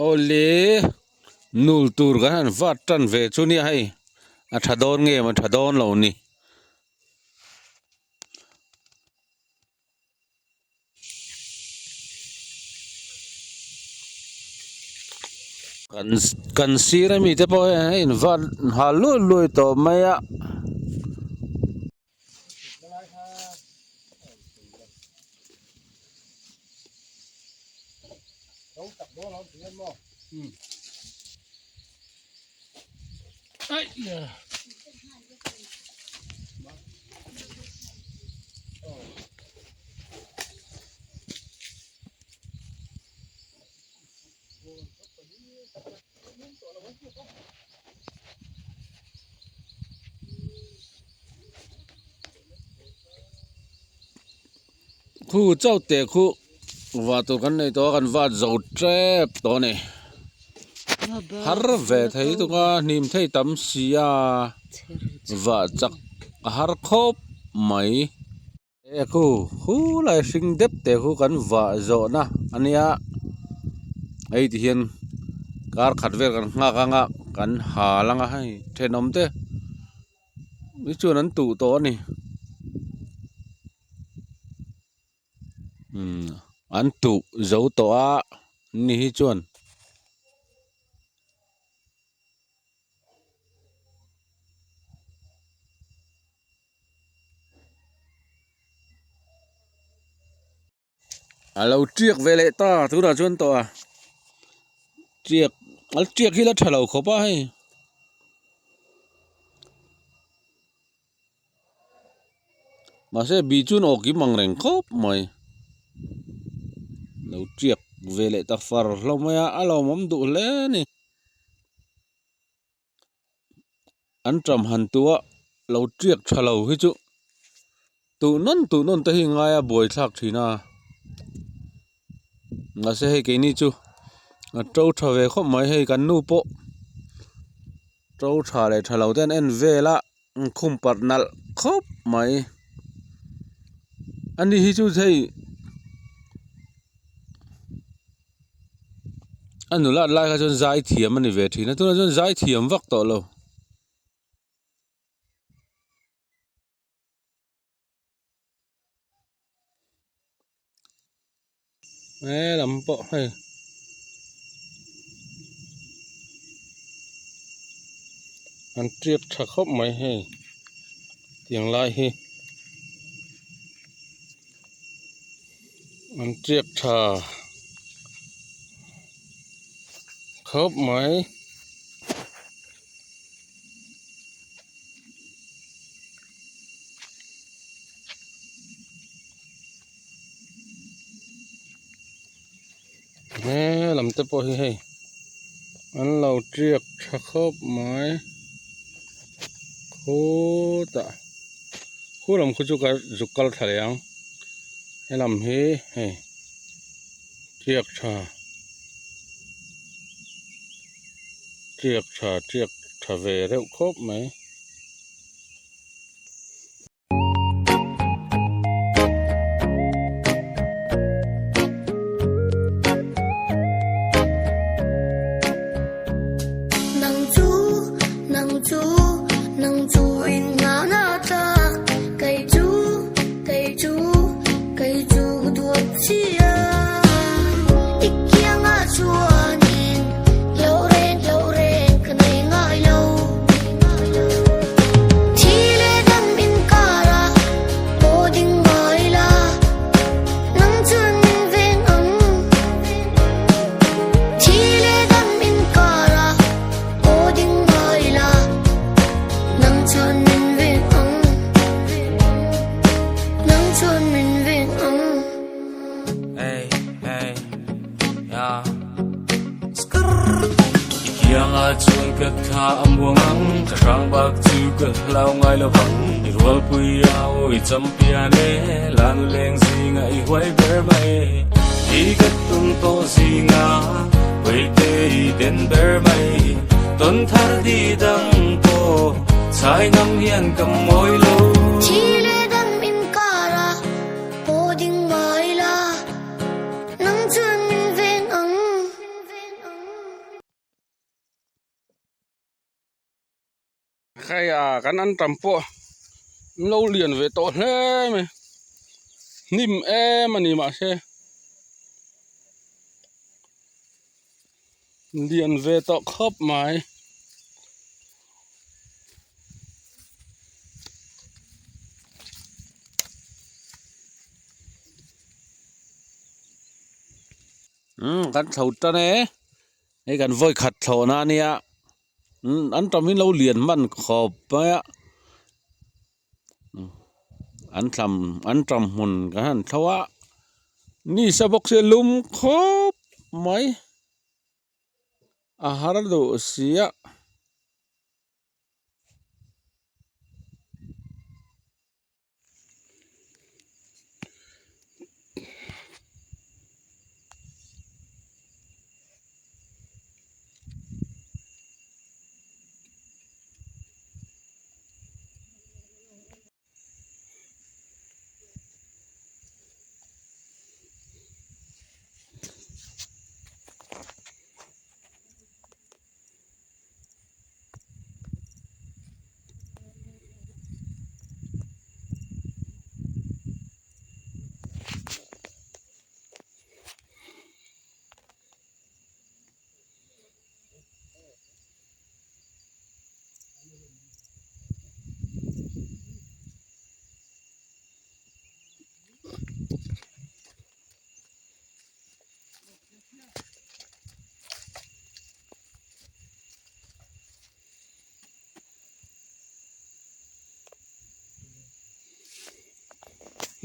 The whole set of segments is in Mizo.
Awle nul tur kan han vat tan ve chu nia hei a tha dawn nge maw tha dawn lo ni. Kan kan sir ami te pawh hian a in vat nghal luai luai tawh mai a. Khu chauh teh khu vah tur kan nei tawh a kan vat zo tep tawh a ni har ve thei lutuk a hnim thei tam si a vah chak a har khawp mai. E khu khu lai hring dep te khu kan vah zawh na a nia hei ti hian kar khat vel kan nghak ang a kan hal ang a hei thenawm te hi chuan an tuh tawh a ni umm an tuh zo tawh a ni hi chuan. A lo tiak ve leh ta tunah chuan tawh a tiak a tiak hi la tha lo khawp a hei. Mahse bi chuan aw kim ang reng khawp mai lo tiak ve leh ta far hlawm mai a a lawmawm duh hle a ni. An ṭam han tua lo ṭiak ṭha lo hi chu tuh nawn tuh nawn te hi ngai a buai thlak ṭhin a mahse hei keini chu a to ṭha ve khawp mai hei kan nu pawh to ṭha leh ṭha lo te an en vel a khum parh nalh khawp mai ani hi chu hei. A nulat lai kha chuan zai thiam a ni ve thin a tunah chuan zai thiam vak tawh lo. He lam pawh hei an tiak tha khawp mai hei tiang lai hi. An tiak tha khawp mai. He lam te pawh hi hei an lo tiak tha khawp mai khutah khu lam khu chu ka zuk kal thla leh ang he lam hi hei tiak tha tiak tha tiak tha ve reuh khawp mai. Khai a kan an tam pawh an lo lian ve tawh hle mai hnim em a ni mahse lian ve tawh khawp mai. Umm kan thlo tan e hei kan vawi khat thlawhna a nia umm an tam hi lo lian hman khawp mai a an thlam an tam hmun kan han thlo a ni sa bawk se lum khawp mai a har duh si a.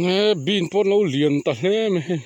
Nge bean pawh an lo lian ta hle mai hei.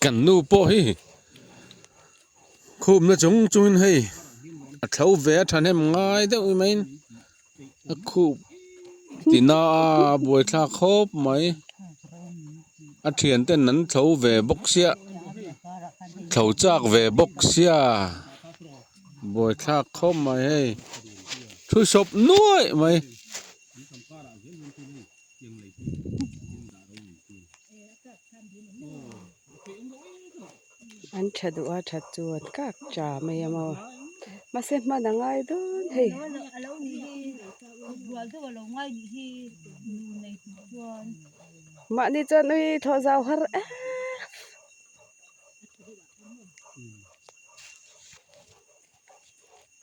Kan nu pawh hi. Khupna chung chungin hei a thlo ve a thahnem ngai deuh maiin a khup tina a buaithlak khawp mai a thian ten an thlo ve bawk sia thlo chak ve bawk sia buaithlak khawp mai hei thu sawp nuaih mai. An tha duh a that chu an kak cha mai a maw mahse hman a ngai dawn hei. Mahni chuan ui thawh zau har em.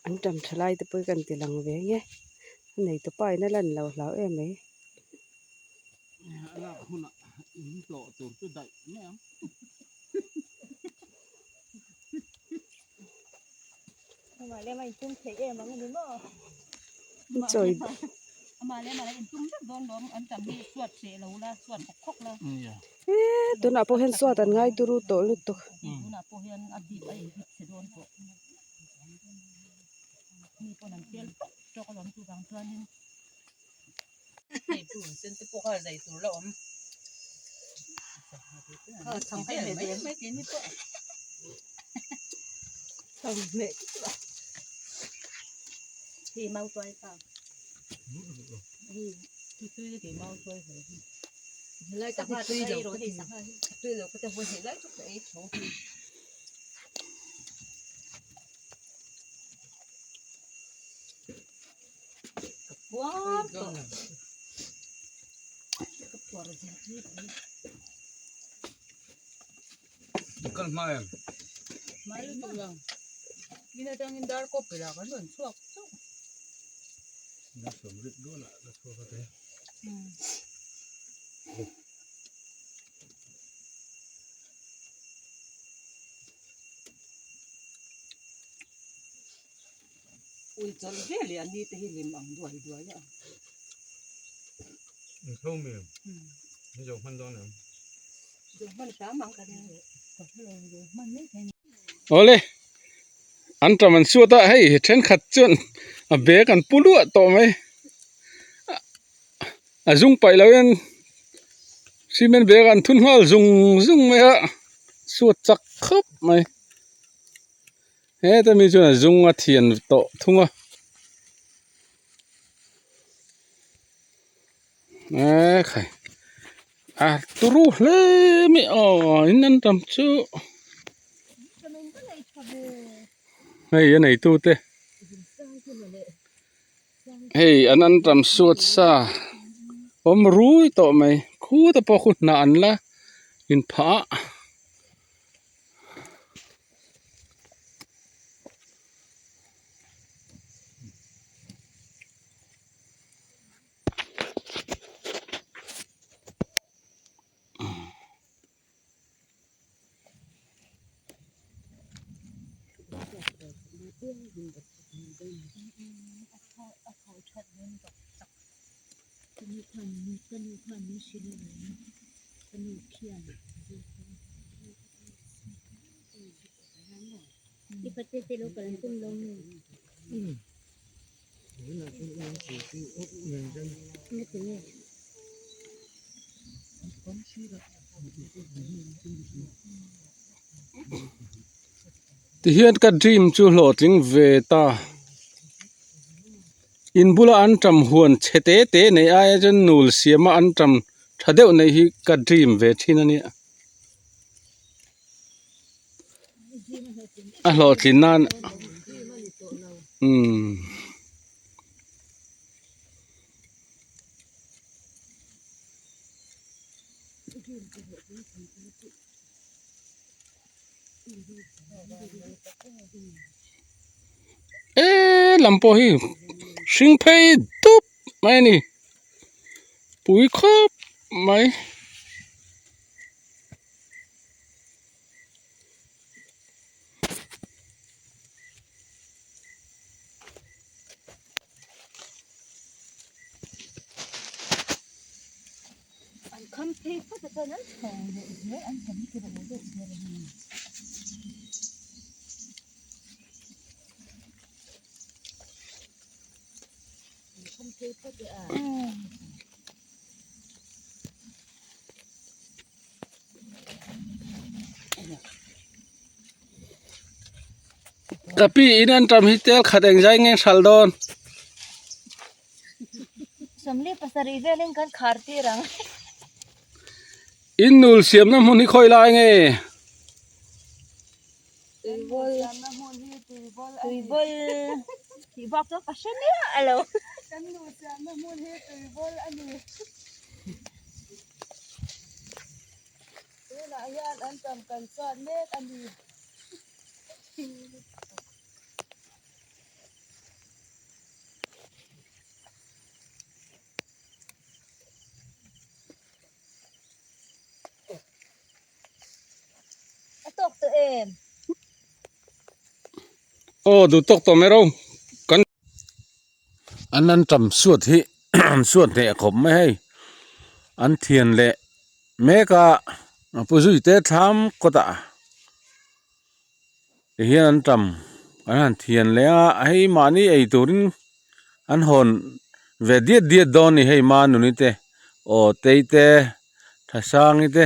An tam tha lai te pawh hi kan ti lang ve nge a nei tupa in a lan lo hlau em mai. Chawi eee tunah pawh hian suat an ngai turu tawh lutuk. Awle an tam an suat a hei thenkhat chuan a bag an pu luah tawh mai a zung paih lo hian cement bag an thun nghal zung zung mai a suat chak khawp mai heta mi chuan a zung a thian tawh thung a ekhai a turu hle mai aw in an tam chu hei a neitu te hei an an tam suat sa awm rui tawh mai khut a pawh khu hnah an la inphah a. Tihian ka dream chu hlawhtling ve ta in bula an tam huan chhe te te nei aia chuan nul siama an tam tha deuh nei hi ka dream ve thin a nia. A hlawhtlin nan umm eee lam pawh hi hring phei dup mai a ni pui khawp mai. Ka pi in an tam hi tel khat eng zai nge hral dawn. In nul siamna hmun hi khawi lai nge? Aw duh tawk tawh mai ro kan an an tam suat hi an suat hneh khawp mai hei an thian leh mek a a pu zui te thlam kawt ah ti hian an tam an han thian leh a hei mahni ei turin an hawn ve diat diat dawn a ni hei manuni te aw tei te thasangi te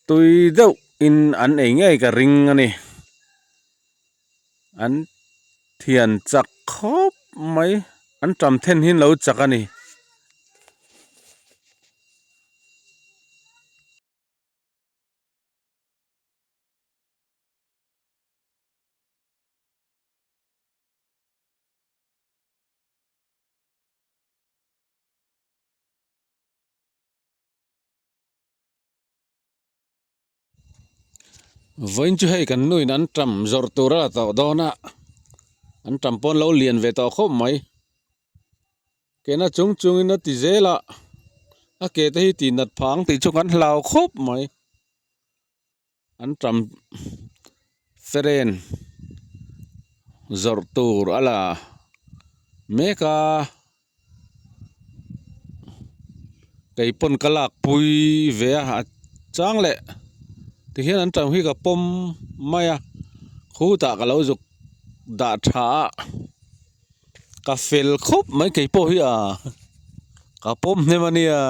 tui deuh in an ei ngei ka ring a ni an thian chak khawp mai an tam then hi an lo chak a ni. Vawiin chu hei kan nuin an tam zawrh tur a la tawh dawn a an tam pawh an lo lian ve tawh khawp mai kena chung chungin a ti zel a a ke te hi tih nat phah ang tih chu kan hlau khawp mai. An tam feren zawrh tur a la mek a kei pawn ka lak pui ve a a chang leh tihian an tam hi ka pawm mai a khutah ka lo zuk dah tha a ka fel khawp mai kei pawh hi a ka pawm hnem a nia.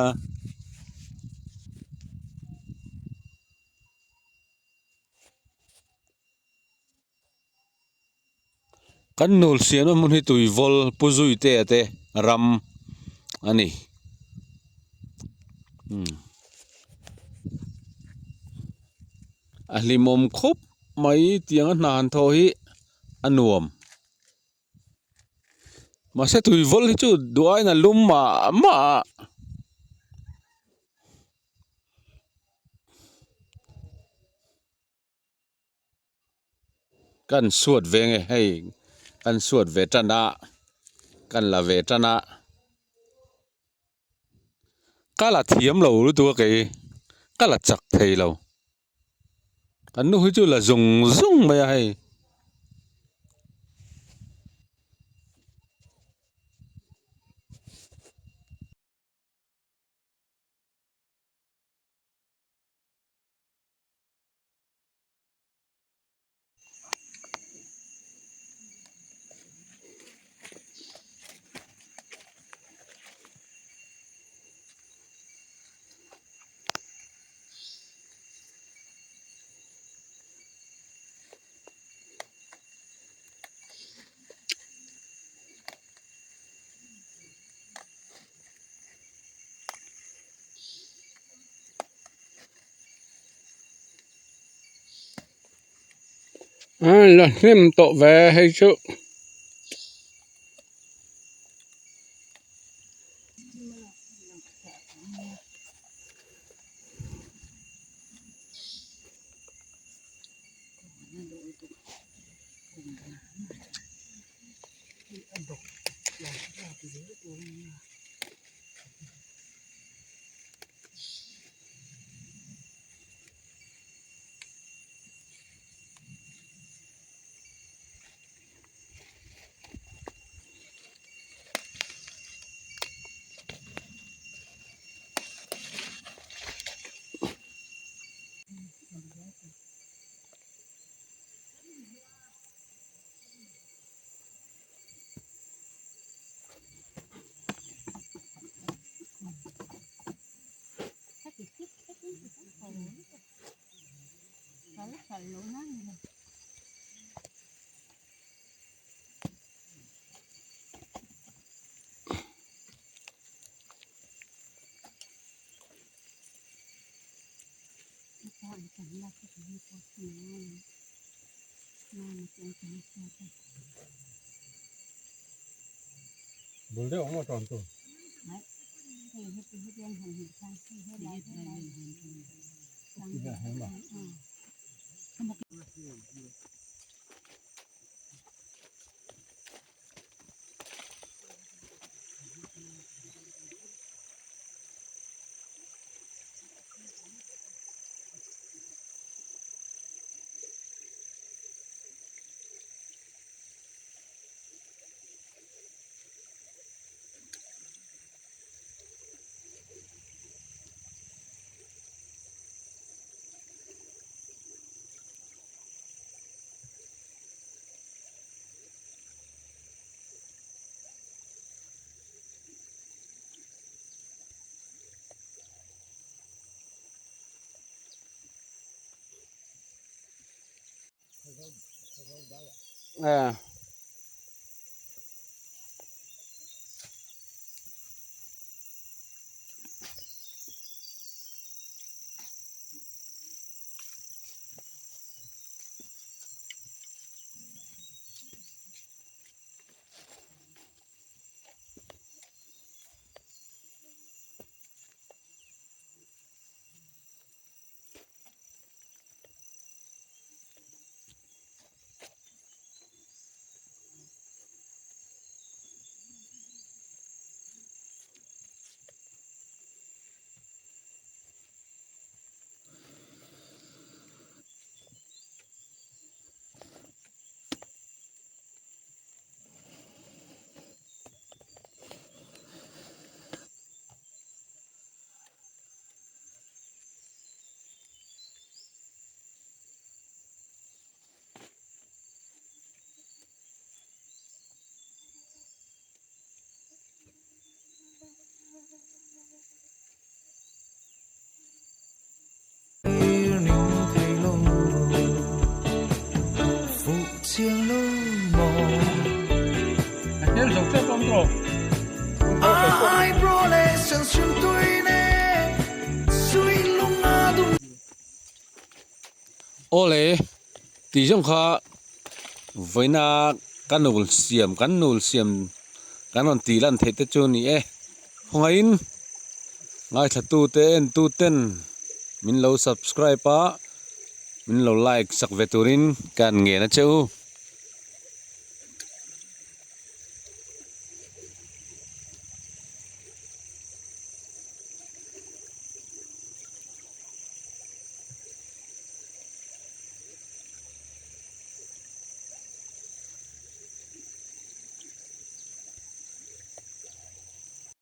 Kan nul siamna hmun hi tuivawl pu zuitea te ram a ni a hlimawm khawp mai tianga hna han thawh hi a nuam. Mahse tuivawl hi chu duh aiin a lum mah mah a. Kan suat ve nge hei kan suat ve tan a kan la ve tan a ka la thiam lo lutuk a kei ka la chak thei lo. Kan nu hi chu la zung zung mai a hei. A la hnem tawh ve hei chu. Bul deuh ang maw tawn tu? Awle tih zawng kha vawiina ka nul siam kan nul siam kan rawn tih lan theih te chu a ni e khawngaihin ngaithla te en tu ten min lo subscribe a min lo like sak ve turin ka han ngen a che u.